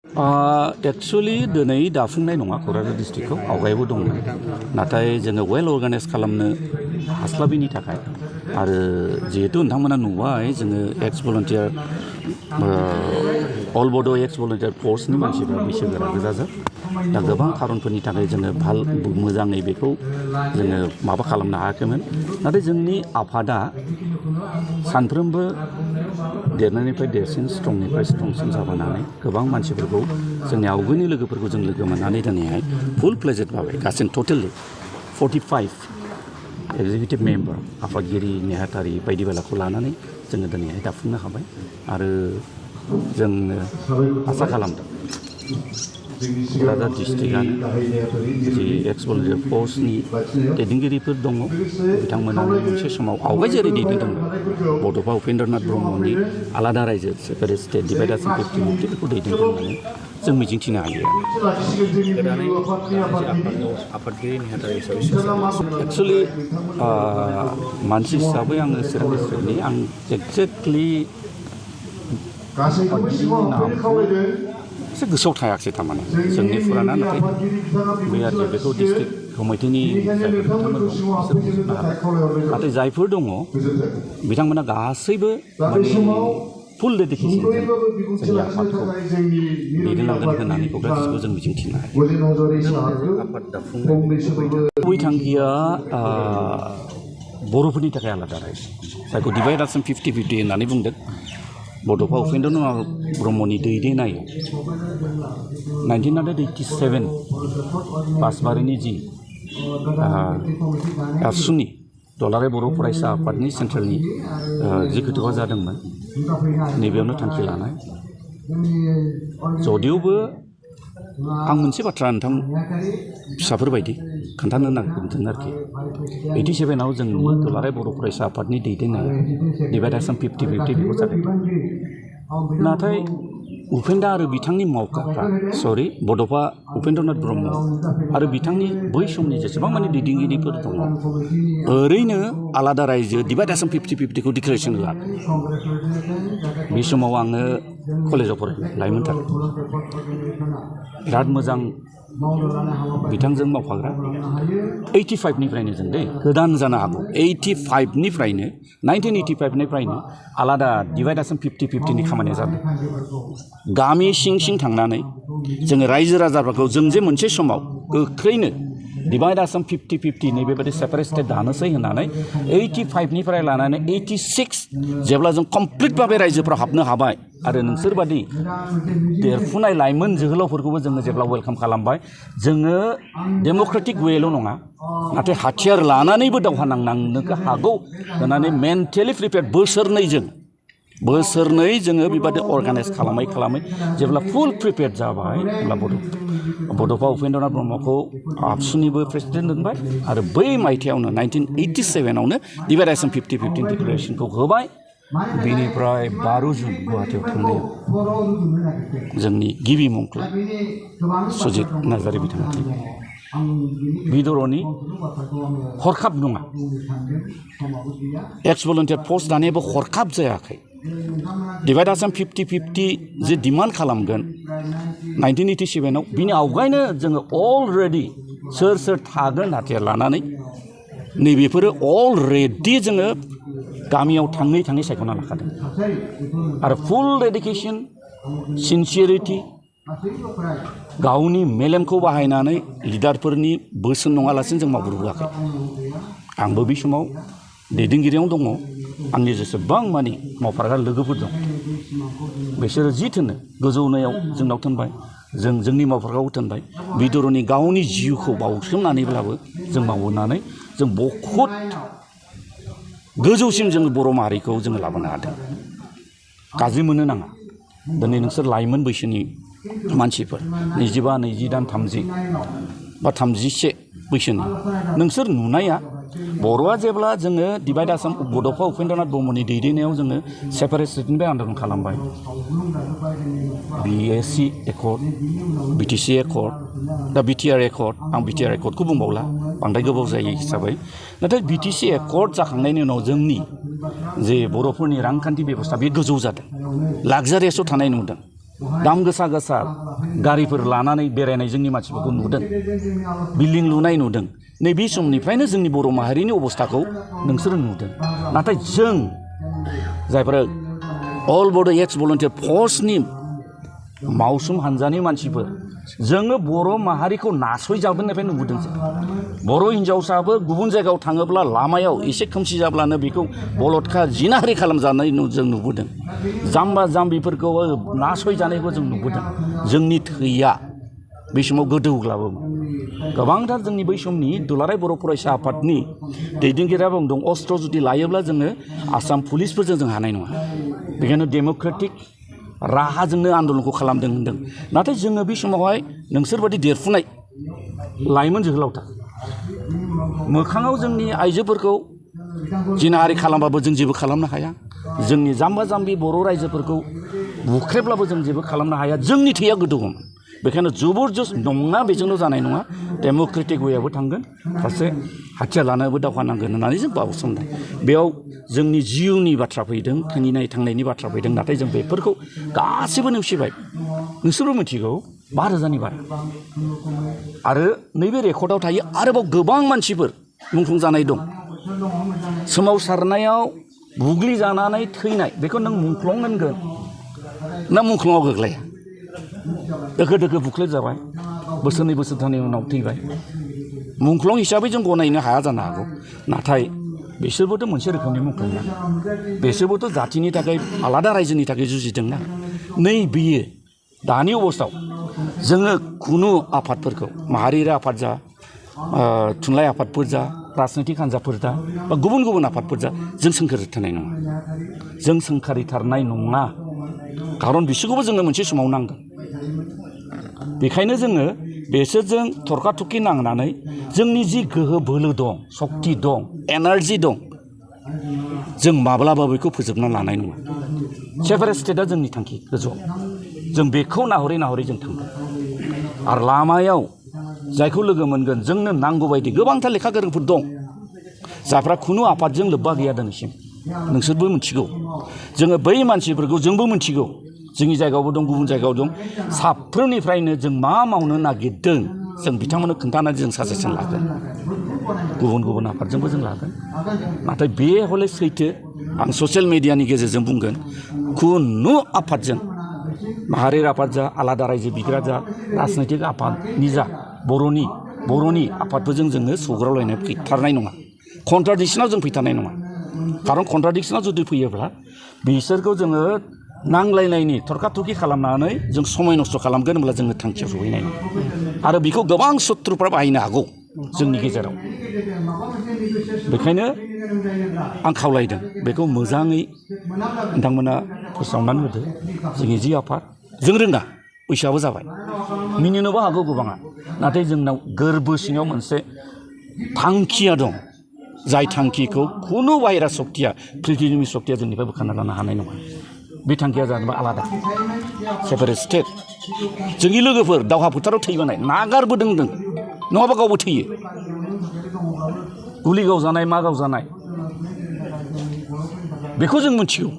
Actually दिनै दाफुंनाय नङा क'क्राझार डिस्ट्रिक्टखौ आवगायबो दंमोन नाथाय जोङो वेल अर्गानाइज खालामनो हास्लाबिनि थाखाय आरो जिहेतु नोंथांमोना नुबाय जोङो एक्स भलन्टियार अल बड' एक्स भलन्टियार फर्सनि मानसिफ्रा बैसोगोरा गोजाजोब दा गोबां खारनफोरनि थाखाय जोङो मोजाङै बेखौ जोङो माबा खालामनो हायाखैमोन नाथाय जोंनि आफादा सानफ्रोमबो देरनायनिफ्राय देरसिन स्ट्रंनिफ्राय स्ट्रंसिन जाबोनानै गोबां मानसिफोरखौ जोंनि आवगोलनि लोगोफोरखौ जों लोगो मोननानै दिनैहाय फुल प्लेजेड जाबाय गासै टटेलि 45 एक्जिकिउटिभ मेम्बार आफादगिरि नेहाथारि बायदि बेलाखौ लानानै जोङो दिनैहाय दाफुंनो हाबाय आरो जोङो आसा खालामदों क'क्राझार डिस्ट्रिक्टआनो जि एक्स भलन्टियार फर्सनि दैदेनगिरिफोर दङ बिथांमोना मोनसे समाव आवगाय जेरै दैदेनदोंमोन बड'फा उपेन्द्रनाथ ब्रह्मनि आलादा रायजो सेपारेट स्टेट डिभाइडार 50-50 बेखौ दैदेनगोन होननानै जों मिजिंथिनो हायो आफादगिरि नेहाथारि हिसाबै एक्सुवेलि मानसि हिसाबै आङो चिरां डिस्ट्रिक्टनि आं एक्जेक्टलि नामखौ एसे गोसोआव थायाखिसै थारमाने जोंनि फुराना नाथाय बे आरो बेखौ डिस्ट्रिक्ट कमिटिनि नाथाय जायफोर दङ बिथांमोना गासैबो माने फुल डेडिकेसनजों जोंनि आफादखौ दैदेनलांगोन होननानै क'क्राझारखौ जों मिजिंथिनो हायो आफाद दाफुंनाय गुबै थांखिया बर'फोरनि थाखाय आलादा रायजो जायखौ डिभाइडार 50-50 होननानै बुंदों बड'फा उपेन्द्रनाथ ब्रह्मनि दैदेननाय 1987 बासबारिनि जि आसुनि दुलाराय बर' फरायसा आफादनि सेन्ट्रेलनि जि खोथाया जादोंमोन नैबेयावनो थांखि लानाय जदिउबो आं मोनसे बाथ्रा नोंथां फिसाफोरबायदि खोन्थानो नागिरदों आरोखि 87आव जोंनि दुलाराय बर' फरायसा आफादनि दैदेननाया डिभाइडार 50-50 बेखौ जादोंमोन नाथाय उपेन्द्र आरो बिथांनि मावखाफ्रा बड'फा उपेन्द्रनाथ ब्रह्म आरो बिथांनि बै समनि जेसेबां माने दैदेनगिरिफोर दङ ओरैनो आलादा रायजो डिभाइडार 50-50 खौ डिक्लेरेसन होआखै बे समाव आङो कलेजाव फरायबाय लाइमोन थाखो बिराद मोजां बिथांजों मावफाग्रा 85निफ्रायनो जों गोदान जानो हागौ 1985निफ्रायनो आलादा डिभाइडार 50-50नि खामानिया जादों गामि सिं सिं थांनानै जोङो रायजो राजाफोरखौ जों जे मोनसे समाव गोख्रैनो डिभाइडार 50-50 नैबेबायदि सेपारेट स्टेट दानोसै होननानै 85निफ्राय लानानै 86 जेब्ला जों कमप्लिट भाबे रायजोफ्राव हाबनो हाबाय आरो नोंसोरबादि देरफुनाय लाइमोन जोहोलावफोरखौबो जोङो जेब्ला वेलकाम खालामबाय जोङो डेम'क्रेटिक वेल' नङा नाथाय हाथियार लानानैबो दावहा नांनो हागौ होननानै मेन्टेलि प्रिपेयार्ड बोसोरनै जोङो बेबादि अर्गानाइज खालामै जेब्ला फुल प्रिपेयार्ड जाबाय अब्ला बड'फा उपेन्द्रनाथ ब्रह्मखौ आबसुनिबो प्रेसिडेन्ट दोनबाय आरो बै मायथाइयावनो 1987आवनो डिभाइडार 50-50 डिक्लेरेसनखौ होबाय बेनिफ्राय 12 जुन गुवाहाटीयाव थांनायाव जोंनि गिबि मुंख्लं सुजित नार्जारी बिथाङा थैबाय बिदरनि हरखाब नङा एक्स भलन्टियार फर्स दानायाबो हरखाब जायाखै डिभाइडार 50-50 जे डिमान्ड खालामगोन 1987आव बिनि आवगायनो जोङो अलरेडि सोर थागोन हाथियार लानानै नैबेफोरो अलरेडि जोङो गामियाव थाङै सायख'ना लाखादों आरो फुल डेडिकेसन सिनसियारिटि गावनि मेलेमखौ बाहायनानै लिडारफोरनि बोसोन नङालासिनो जों मावबोआखै आंबो बे समाव दैदेनगिरियाव दङ आंनि जेसेबां माने मावफाग्रा लोगोफोर दं बिसोरो जि थोनो गोजौनायाव जोंनाव थोनबाय जोंनि मावफाग्राखौ थोनबाय बिदरनि गावनि जिउखौ बावसोमनानैब्लाबो जों मावनानै जों बहुद गोजौसिम जों बर' माहारिखौ जोङो लाबोनो हादों गाज्रि मोननो नाङा दिनै नोंसोर लाइमोन बैसोनि मानसिफोर 22, 22, 30 बा 31 बैसोनि नोंसोर नुनाया बर'आ जेब्ला जोङो डिभाइडार बड'फा उपेन्द्रनाथ ब्रह्मनि दैदेननायाव जोङो सेपारेट स्टेटनिफ्राय आन्दलन खालामबाय BSc एकर्ड BTC एकर्ड दा BTR एकर्ड आं BTR एकर्डखौ बुंबावला बांद्राय गोबाव जायो हिसाबै नाथाय BTC एकर्ड जाखांनायनि उनाव जोंनि जे बर'फोरनि रांखान्थि बेबस्था बे गोजौ जादों लाक्जारियासआव थानाय नुदों दाम गोसा गोसा गारिफोर लानानै बेरायनाय जोंनि मानसिफोरखौ नुदों बिल्डिं लुनाय नुदों नैबे समनिफ्रायनो जोंनि बर' माहारिनि अबस्थाखौ नोंसोरो नुदों नाथाय जों जायफोरा अल बड' एक्स भलन्टियार फर्सनि मावसुम हान्जानि मानसिफोर जोङो बर' माहारिखौ नासयजाबोनायनिफ्राय नुबोदों जों बर' हिन्जावसाबो गुबुन जायगायाव थाङोब्ला लामायाव एसे खोमसि जाब्लानो बेखौ बलदखा जिनाहारि खालामजानाय जों नुबोदों जाम्बा जाम्बिफोरखौ नासयजानायखौ जों नुबोदों जोंनि थैया बे समाव गोदौग्लाबो गोबांथार जोंनि बै समनि दुलाराय बर' फरायसा आफादनि दैदेनगिरिया बुंदों अस्त्र जुदि लायोब्ला जोङो आसाम पुलिसफोरजों जों हानाय नङा बेखायनो डेम'क्रेटिक राहाजोंनो आन्दलनखौ खालामदों होनदों नाथाय जोङो बे समावहाय नोंसोरबादि देरफुनाय लाइमोन जोहोलावथा मोखाङाव जोंनि आइजोफोरखौ जिनाहारि खालामबाबो जों जेबो खालामनो हाया जोंनि जाम्बा जाम्बि बर' रायजोफोरखौ बुख्रेब्लाबो जों जेबो खालामनो हाया जोंनि थैया गोदौगोन बेखायनो जबरदस्त नङा बेजोंल' जानाय नङा डेम'क्रेटिक वेयाबो थांगोन फारसे हाथियार लानानैबो दावहा नांगोन होननानै जों बावसोमदों बेयाव जोंनि जिउनि बाथ्रा फैदों थैनाय थांनायनि बाथ्रा फैदों नाथाय जों बेफोरखौ गासैबो नेवसिबाय नोंसोरबो मिथिगौ 5,000नि बारा आरो नैबे रेकर्डआव थायो आरोबाव गोबां मानसिफोर मुंख्लं जानाय दं सोमावसारनायाव बुग्लिजानानै थैनाय बेखौ नों मुंख्लं होनगोन ना मुंख्लङाव गोग्लैया दोखो दोखो बुख्लेब जाबाय बोसोरनै बोसोरथामनि उनाव थैबाय मुंख्लं हिसाबै जों गनायनो हाया जानो हागौ नाथाय बिसोरबोथ' मोनसे रोखोमनि मुंख्लं ना बिसोरबोथ' जाथिनि थाखाय आलादा रायजोनि थाखाय जुजिदोंना नै बियो दानि अबस्थायाव जोङो खुनु आफादफोरखौ माहारियारि आफाद जा थुनलाइ आफादफोर जा राजनैतिक हान्जाफोर जा बा गुबुन गुबुन आफादफोर जा जों सोंखारिथारनाय नङा जों सोंखारिथारनाय नङा खारन बिसोरखौबो जोङो मोनसे समाव नांगोन बेखायनो जोङो बिसोरजों थरखा थरखि नांनानै जोंनि जि गोहो बोलो दं सक्ति दं एनार्जि दं जों माब्लाबा बेखौ फोजोबना लानाय नङा सेपारेट स्टेटआ जोंनि थांखि गोजौआव जों बेखौ नाहरै नाहरै जों थांगोन आरो लामायाव जायखौ लोगो मोनगोन जोंनो नांगौ बायदि गोबांथार लेखा गोरोंफोर दं जायफ्रा खुनु आफादजों लोब्बा गैया दिनैसिम नोंसोरबो मिथिगौ जोङो बै मानसिफोरखौ जोंबो मिथिगौ जोंनि जायगायावबो दं गुबुन जायगायाव दं साफ्रोमनिफ्रायनो जों मा मावनो नागिरदों जों बिथांमोननो खोन्थानानै जों साजेसन लागोन गुबुन गुबुन आफादजोंबो जों लागोन नाथाय बे हले सैथो आं ससियेल मिडियानि गेजेरजों बुंगोन खुनु आफादजों माहारियारि आफाद जा आलादा रायजो बिग्रा जा राजनैतिक आफादनि जा बर'नि आफादफोरजों जोङो सौग्रावलायनाय फैथारनाय नङा कन्ट्राडिक्सनाव जों फैथारनाय नङा खारन कन्ट्राडिक्सनाव जुदि फैयोब्ला बिसोरखौ जोङो नांलायनायनि थरखा थरखि खालामनानै जों समय नस्थ' खालामगोन होनब्ला जोङो थांखियाव सहैनाय नङा आरो बेखौ गोबां सुथ्रुफ्रा बाहायनो हागौ जोंनि गेजेराव बेखायनो आं खावलायदों बेखौ मोजाङै नोंथांमोना फोसावनानै होदो जोंनि जि आफाद जों रोङा बैसोआबो जाबाय मिनिनोबो हागौ गोबाङा नाथाय जोंनाव गोरबो सिङाव मोनसे थांखिया दं जाय थांखिखौ खुनु बाहेरा सक्तिया पृथिबिनि सक्तिया जोंनिफ्राय बोखारना लानो हानाय नङा बे थांखिया जानोबा आलादा सेपारेट स्टेट जोंनि लोगोफोर दावहा फोथाराव थैबोनाय नागारबोदों नङाबा गावबो थैयो गुलि गावजानाय मा गावजानाय बेखौ जों मिथिगौ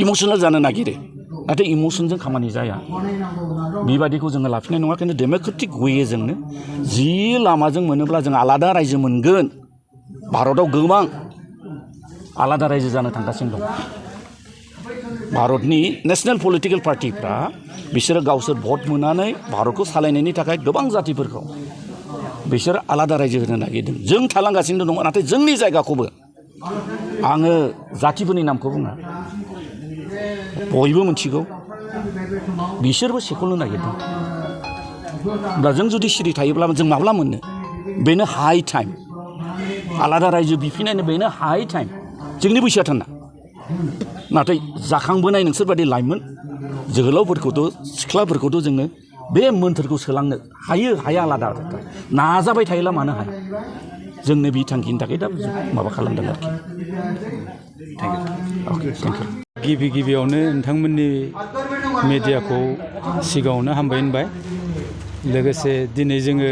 इमसनेल जानो नागिरो नाथाय इमसनजों खामानि जाया बेबादिखौ जोङो लाफिननाय नङा खिन्थु डेम'क्रेटिक वेजोंनो जि लामाजों मोनोब्ला जों आलादा रायजो मोनगोन भारतआव गोबां आलादा रायजो जानो थांगासिनो दं भारतनि नेशनेल पलिटिकेल पार्टिफ्रा बिसोरो गावसोर भट मोननानै भारतखौ सालायनायनि थाखाय गोबां जातिफोरखौ बिसोर आलादा रायजो होनो नागिरदों जों थालांगासिनो दङ नाथाय जोंनि जायगाखौबो आङो जातिफोरनि नामखौ बुङा बयबो मिथिगौ बिसोरबो सेख'नो नागिरदों होमब्ला जों जुदि सिरि थायोब्ला जों माब्ला मोननो बेनो हाइ टाइम आलादा रायजो बिफिननायनो बेनो हाइ टाइम जोंनि बैसोआ थाना नाथाय जाखांबोनाय नोंसोरबादि लाइमोन जोहोलावफोरखौथ' सिख्लाफोरखौथ' जोङो बे मोन्थोरखौ सोलांनो हाया आलादा नाजाबाय थायोब्ला मानो हाया जोंनो बे थांखिनि थाखाय दा माबा खालामदों आरोखि गिबियावनो नोंथांमोननि मिडियाखौ सिगाङावनो हामबाय होनबाय लोगोसे दिनै जोङो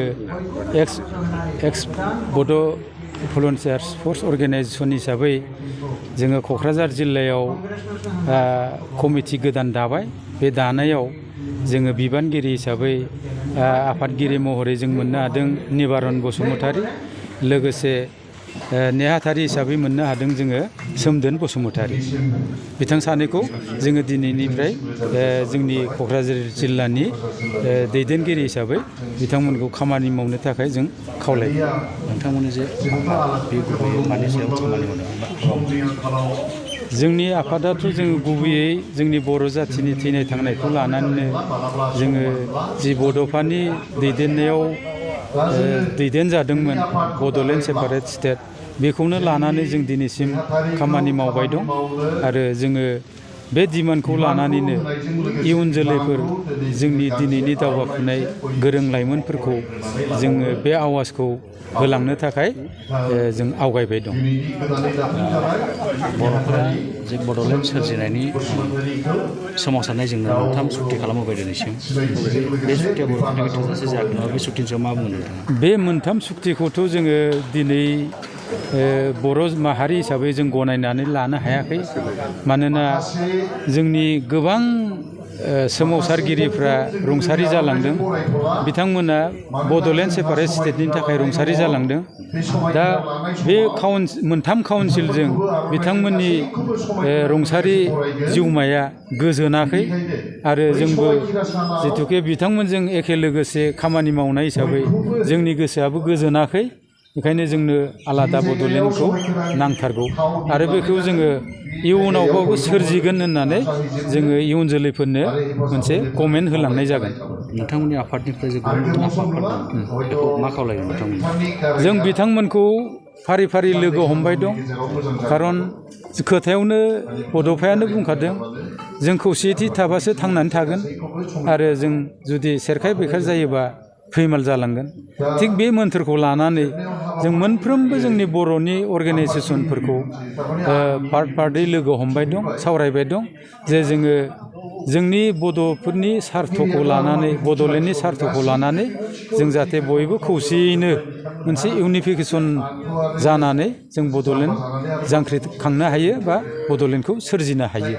एक्स बड' भलन्टियार्स फर्स अर्गेनाइजेसन हिसाबै जोङो क'क्राझार जिल्लायाव कमिटि गोदान दाबाय बे दानायाव जोङो बिबानगिरि हिसाबै आफादगिरि महरै जों मोननो हादों निबारन बसुमतारी, लोगोसे नेहाथारि हिसाबै मोननो हादों जोङो सोमदोन बसुमतारी। बिथां सानैखौ जोङो दिनैनिफ्राय जोंनि क'क्राझार जिल्लानि दैदेनगिरि हिसाबै बिथांमोनखौ खामानि मावनो थाखाय जों खावलायो। नोंथांमोननि जे बे गुबैयै मानि सायाव खामानि मावदों? जोंनि आफादाथ' जोङो गुबैयै जोंनि बर' जाथिनि थैनाय थांनायखौ लानानैनो जोङो जि बड'फानि दैदेननायाव दैदेनजादोंमोन बड'लेण्ड सेपारेट स्टेट, बेखौनो लानानै जों दिनैसिम खामानि मावबाय दं आरो जोङो बे डिमान्डखौ लानानैनो इयुन जोलैफोर जोंनि दिनैनि दावगाफुनाय गोरों लाइमोनफोरखौ जोङो बे आवाजखौ होलांनो थाखाय जों आवगायबाय दं। बर'फोरा जे बड'लेण्ड सोरजिनायनि सोमावसारनायजोंनो मोनथाम सुक्ति खालामबोबाय दिनैसिम, बे सुक्तिया बर'फोरनि थोजासे जायाखै नामा? बे सुक्तिनि सायाव मा बुंनो नोंथाङा? बे मोनथाम सुक्तिखौथ' जोङो दिनै बर' माहारि हिसाबै जों गनायनानै लानो हायाखै। मानोना जोंनि गोबां सोमावसारगिरिफ्रा रुंसारि जालांदों, बिथांमोना बड'लेण्ड सेपारेट स्टेटनि थाखाय रुंसारि जालांदों। दा बे मोनथाम काउन्सिलजों बिथांमोननि रुंसारि जिउमाया गोजोनाखै आरो जोंबो जिथुके बिथांमोनजों एखे लोगोसे खामानि मावनाय हिसाबै जोंनि गोसोआबो गोजोनाखै। बेखायनो जोंनो आलादा बड'लेण्डखौ नांथारगौ आरो बेखौ जोङो इयुनावबाबो सोरजिगोन होननानै जोङो इयुन जोलैफोरनो मोनसे कमेन्ट होलांनाय जागोन। नोंथांमोननि आफादनिफ्राय जे गुबुन गुबुन आफादफोर दं, बेखौ मा खावलायगोन नोंथांमोन? जों बिथांमोनखौ फारि फारि लोगो हमबाय दं। खारन खोथायावनो बड'फायानो बुंखादों, जों खौसेथि थाबासो थांनानै थागोन आरो जों जुदि सेरखाय बेरखाय जायोबा फैमाल जालांगोन। थिग बे मोन्थोरखौ लानानै जों मोनफ्रोमबो जोंनि बर'नि अर्गेनाइजेसनफोरखौ पार्टै लोगो हमबाय दं, सावरायबाय दं जे जोङो जोंनि बड'फोरनि सार्थखौ लानानै, बड'लेण्डनि सार्थखौ लानानै जों जाहाथे बयबो खौसेयैनो मोनसे इउनिफिकेसन जानानै जों बड'लेण्ड जांख्रिखांनो हायो बा बड'लेण्डखौ सोरजिनो हायो।